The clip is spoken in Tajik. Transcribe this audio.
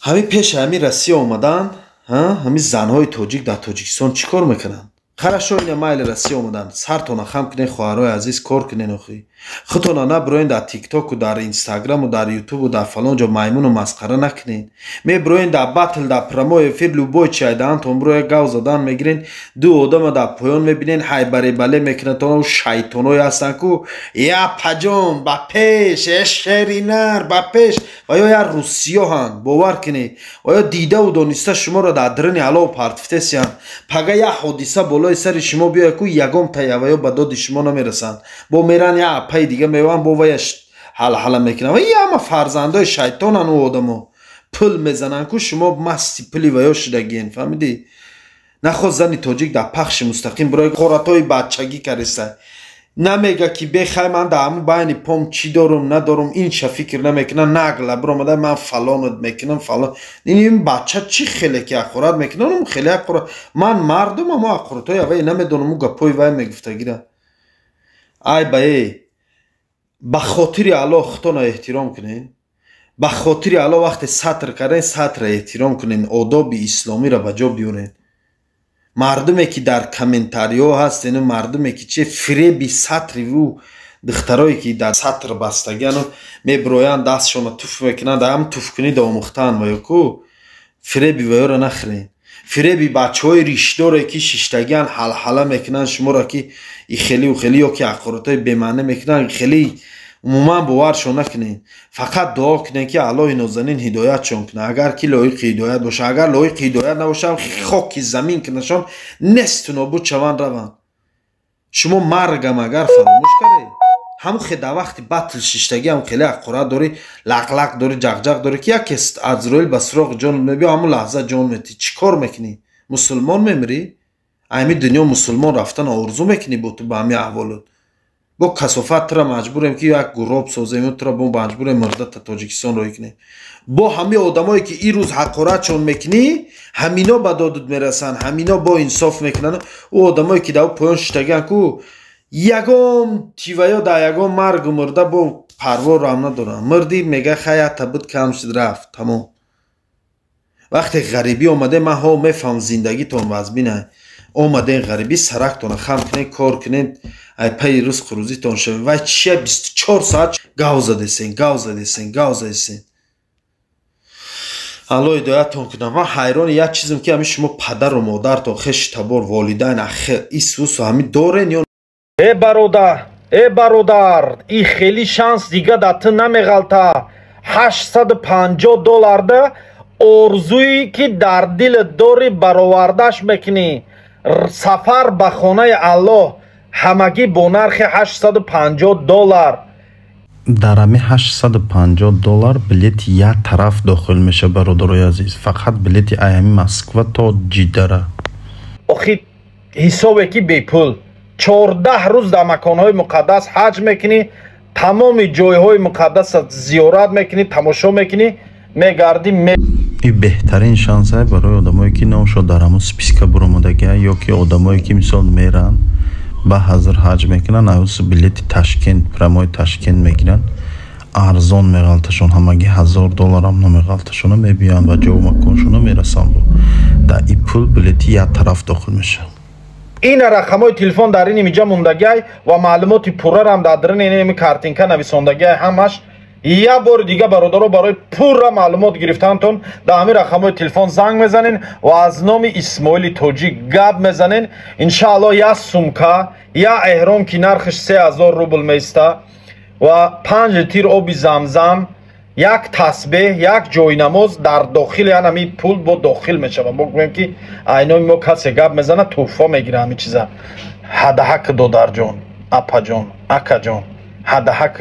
Ҳамин пеши ҳамин Россия омадан, ҳамин занҳои тоҷик дар Тоҷикистон чӣ кор мекунанд? Хорошо, ина майли, Россия омадан, сартона хам кунен, хоҳарои азиз, кор кунен. Охи, худтона набироен дар Тиктоку, дар Инстаграму, дар Ютубу, дар фалон ҷо маймуну масхара накунен. Мебироен дар батл, дар прямой эфир, любой чайдаантон бироя, гав задан мегирен, ду одама дар поён мебинен, ҳайбаребале мекунанд. Шайтоное ҳастанд ку: «Я паҷон, ба пеш, э шеринар, ба пеш». Ва ё як русиёҳанд, бовар кунед, ва ё дидаву дониста шуморо дар даруни алов партифтесиянд. Пага як ҳодиса болои сари шумо биёяд ку, ягон таяваё ба доди шумо намерасанд. Бо меран, як апаи дига меоянд, бо вая ҳалҳала мекунанд. Ва ҳама фарзандои шайтонан. Ӯ одамо пул мезананд ку, шумо масти пули ваё шудагиен, фаҳмидӣ? Нахост зани тоҷик дар пахши мустақим бирои қоратҳои бачагӣ кариста намега, ки бехай, ман дар ҳамун байни пом чӣ дорум, надорум, инша фикр намекунам. Нагла биромада, ман фалонат мекунам, фалон. Ин бача чӣ хеле ки ҳақорат мекунам, хеле ҳақорат. Ман мардум, амо ҳақоратҳои аввай намедонам, ӯ гапҳои вай мегуфтагира. Ай ба э, ба хотири Аллоҳ, худтона эҳтиром кунед. Ба хотири Аллоҳ, вақте сатр карден, сатра эҳтиром кунед, одоби исломиро ба ҷо биёред. Мардуме ки дар комментариҳо ҳастену мардуме ки че фиреби сатри ӯ духтарое ки дар сатр бастагиану мебироянд, дастшона туф мекунанд, дар ҳам туфкунӣ омӯхтаанд, ва ё ку фиреби ваёро нахӯред. Фиреби бачаҳои ришдоре ки шиштагиан, ҳалҳала мекунанд шуморо, ки и хелиу хелӣ ё ки ҳақоратҳои бемаънӣ мекунанд, хеле умуман боваршон накунед. Фақат дуо кунед, ки Аллоҳи нозанин ҳидоятшон кунад, агар ки лоиқи ҳидоят бошад. Агар лоиқи ҳидоят набошанд, хоки замин кунашон, несту нобуд шаванд, раванд. Шумо маргам агар фаромӯш кардед, ҳамун хе дар вақти батл шиштагӣ ҳам хеле ҳақорат дорӣ, лақлақ дорӣ, ҷақҷақ дорӣ, ки яке Азроил ба суроғи ҷон мебиё, ҳамун лаҳза ҷон метӣ. Чӣ кор мекунӣ? Мусулмон мемирӣ? Ами дунё мусулмон рафтан орзу мекунӣ бо ту ба ҳамин аҳволот? Бо касофат тура маҷбурем, ки як гуроб созем, тура бо маҷбурем мурдата Тоҷикистон роҳӣ кунем. Бо ҳамин одамое ки ин рӯз ҳақоратшон мекунӣ, ҳамино ба додут мерасанд, ҳамино бо инсоф мекунанд. Ӯ одамое ки дар поён шиштагиан ку, ягон тиваё дар ягон маргу мурда бо парворам надоранд. Мирдӣ, мега: «Хай, ята буд, кам шуд, рафт, тамом». Вақте ғарибӣ омаде, ман ҳо мефаҳмам, зиндагитон вазбина. Омаден ғарибӣ, сарактона хам кунед, кор кунед, ай пайи ризқу рӯзитон шавед. Вай чия 24 соат гав задесен, гав задесен, гав задесен? Алло ҳидоятон кунам. Ман ҳайрони як чизм, ки ҳамин шумо падару модартон, хеши табор, волидайн исусу ҳамин дорен ё Э бародар, э бародар, и хели шанс дига да ту намеғалта. 850 долларда орзуе ки дар дилат дорӣ, баровардаш мекунӣ. Сафар ба хонаи Аллоҳ ҳамагӣ бо нархи 850 доллар. Дар ҳами 850 доллар билети як тараф дохил меша, бародарои азиз, фақат билети аями Москва то Ҷиддара. Охи, ҳисобе ки бепул 14 рӯз дар маконҳои муқаддас ҳаҷ мекунӣ, тамоми ҷойҳои муқаддаса зиёрат мекунӣ, тамошо мекунӣ, мегардӣ. Ин беҳтарин шансе барои одамое ки номшо дар ҳамун списка буромадагия, ё ки одамое ки мисол меранд, ба ҳазр ҳаҷ мекунанд, аюс билети Ташкент, прямой Ташкент мегиранд, арзон меғалташон, ҳамагӣ 1000 долларам намеғалташона, мебиёянд ба ҷову маконшона мерасанд. Бо дар и пул билети як тараф дохил мешавад. Ина рақамҳои телефон дар ин имиҷа мондагиай ва маълумоти пуррарам дар дарини инами картинка нависондагиай ҳамаш. Як бори дига, бародаро, барои пурра маълумот гирифтантон дар ҳамин рақамҳои телефон занг мезанен ва аз номи Исмоили Тоҷик гап мезанен. Иншаалло, як сумка, як эҳром, ки нархиш 3000 рубл меиста, ва 5 литр оби Замзам, як тасбеҳ, як ҷойнамоз дар дохили ҳанами пул бо дохил мешавад. Мо гӯем, ки айноми мо касе гап мезанад, тӯҳфа мегира. Ҳамин чиза ҳадаҳак, додарҷон, апаҷон, акаҷон, ҳадаҳак.